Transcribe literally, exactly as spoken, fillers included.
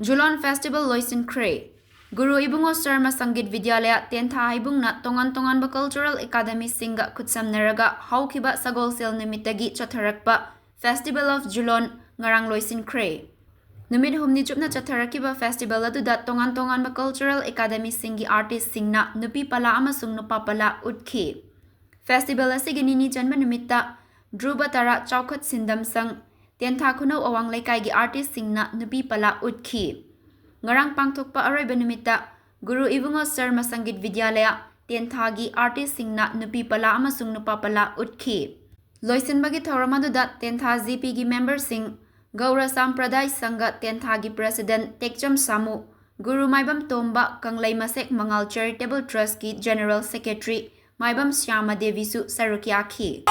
ꯖꯨꯂꯣꯟ festival ꯂꯣꯏꯁꯤꯟꯈ꯭ꯔꯦ꯫ ꯒꯨꯔꯨ ꯏꯕꯨꯡꯉꯣ ꯁꯔꯃ ꯁꯪꯒꯤꯠ ꯕꯤꯗ꯭ꯌꯥꯂꯌ ꯇꯦꯟꯊꯥ ꯍꯩꯕꯨꯡꯅ ꯇꯣꯉꯥꯟ ꯇꯣꯉꯥꯟꯕ ꯀꯜꯆꯔꯦꯜ ꯑꯦꯀꯥꯗꯃꯤꯁꯤꯡꯒ ꯈꯨꯠꯁꯝꯅꯔꯒ ꯍꯧꯈꯤꯕ ꯁꯒꯣꯜꯁꯦꯜ ꯅꯨꯃꯤꯠꯇꯒꯤ ꯆꯠꯊꯔꯛꯄ Festival of Julon ꯉꯔꯥꯡ ꯂꯣꯏꯁꯤꯟꯈ꯭ꯔꯦ꯫ ꯅꯨꯃꯤꯠ ꯍꯨꯝꯅꯤ ꯆꯨꯞꯅ ꯆꯠꯊꯔꯛꯈꯤꯕ ꯐꯦꯁꯇꯤꯚꯦꯜ ꯑꯗꯨꯗ ꯇꯣꯉꯥꯟ ꯇꯣꯉꯥꯟꯕ ꯀꯜꯆꯔꯦꯜ ꯑꯦꯀꯥꯗꯃꯤꯁꯤꯡꯒꯤ ꯑꯥꯔꯇꯤꯁꯁꯤꯡꯅ ꯅꯨꯄꯤ ꯄꯂꯥ ꯑꯃꯁꯨꯡ ꯅꯨꯄꯥ ꯄꯂꯥ ꯎꯠꯈꯤ꯫ ꯐꯦꯁꯇꯤꯚꯦꯜ ꯑꯁꯤꯒꯤ ꯅꯤꯅꯤ ꯆꯟꯕ ꯅꯨꯃꯤꯠꯇ ꯙ꯭ꯔꯨꯕ ꯇꯔꯥ ꯆꯥꯎꯈꯠ ꯁꯤꯟꯗꯝ ꯁꯪ, ꯇꯦꯟꯊꯥ ꯈꯨꯅꯧ ꯑꯋꯥꯡ ꯂꯩꯀꯥꯏꯒꯤ ꯑꯥꯔꯇꯤꯁꯁꯤꯡꯅ ꯅꯨꯄꯤ ꯄꯂꯥ ꯎꯠꯈꯤ꯫ ꯉꯔꯥꯡ ꯄꯥꯡꯊꯣꯛꯄ ꯑꯔꯣꯏꯕ ꯅꯨꯃꯤꯠꯇ ꯒꯨꯔꯨ ꯏꯕꯨꯡꯉꯣ ꯁꯔꯃ ꯁꯪꯒꯤꯠ ꯕꯤꯗ꯭ꯌꯥꯂꯌ ꯇꯦꯟꯊꯥꯒꯤ ꯑꯥꯔꯇꯤꯁꯁꯤꯡꯅ ꯅꯨꯄꯤ ꯄꯂꯥ ꯑꯃꯁꯨꯡ ꯅꯨꯄꯥ ꯄꯂꯥ ꯎꯠꯈꯤ꯫ ꯂꯣꯏꯁꯤꯟꯕꯒꯤ ꯊꯧꯔꯝ ꯑꯗꯨꯗ ꯇꯦꯟꯊꯥ ꯖꯤꯄꯤꯒꯤ ꯃꯦꯝꯕꯔꯁꯤꯡ, ꯒꯧꯔ ꯁꯥꯝꯄ꯭ꯔꯗꯥꯏ ꯁꯪꯘ ꯇꯦꯟꯊꯥꯒꯤ ꯄ꯭ꯔꯦꯁꯤꯗꯦꯟꯠ ꯇꯦꯛꯆꯝ ꯁꯥꯃꯨ, ꯒꯨꯔꯨ ꯃꯥꯏꯕꯝ ꯇꯣꯝꯕ, ꯀꯪꯂꯩ ꯃꯁꯦꯛ ꯃꯉꯥꯜ ꯆꯦꯔꯤꯇꯦꯕꯜ ꯇ꯭ꯔꯁꯀꯤ ꯖꯦꯅꯔꯦꯜ ꯁꯦꯀ꯭ꯔꯦꯇꯔꯤ ꯃꯥꯏꯕꯝ ꯁ꯭ꯌꯥꯃ ꯗꯦꯕꯤꯁꯨ ꯁꯔꯨꯛ ꯌꯥꯈꯤ꯫